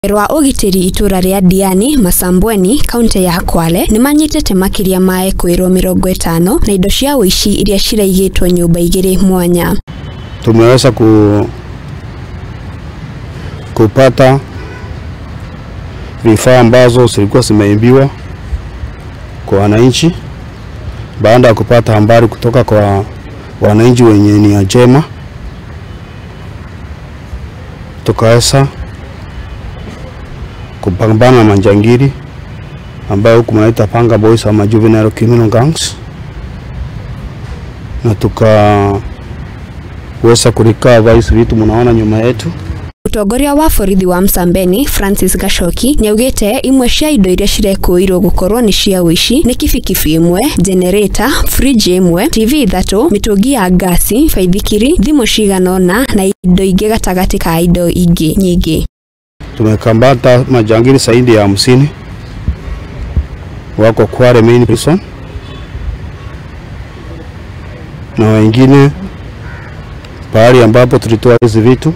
Rwa ũgitĩri itũra rĩa Diani, Masambweni, kaunti ya Kwale nĩmanyitĩte makĩria ma ekũĩrwo 50 na indo cia ũici iria ciraigĩtwo nyũmba igĩrĩ mwanya. Tumeweza kupata vifaa ambazo zilikuwa zimeibiwa kwa wananchi baada ya kupata habari kutoka kwa wananchi wenye nia njema, tukaweza kupambana na majangili ambayo huku mnaita panga boys ama juvenile criminal gangs, na tukaweza kurecover hizi vitu mnaona nyuma yetu. Mũtongoria wa borithi wa Msambweni Francis Gachoki nĩaugĩte imwe cia indo iria cirekũirwo gũkorwo nĩ cia ũici nĩ kibikibi ĩmwe, generator, fridge ĩmwe, TV 3, mĩtũngi ya ngasi, baithikiri, thimũ cigana ũna na indo ingĩ gatagatĩ ka indo ingĩ nyingĩ. Tumekamata majangili zaidi ya 50 wako Kwale main prison na wengine pahali ambapo tulitoa hizi vitu.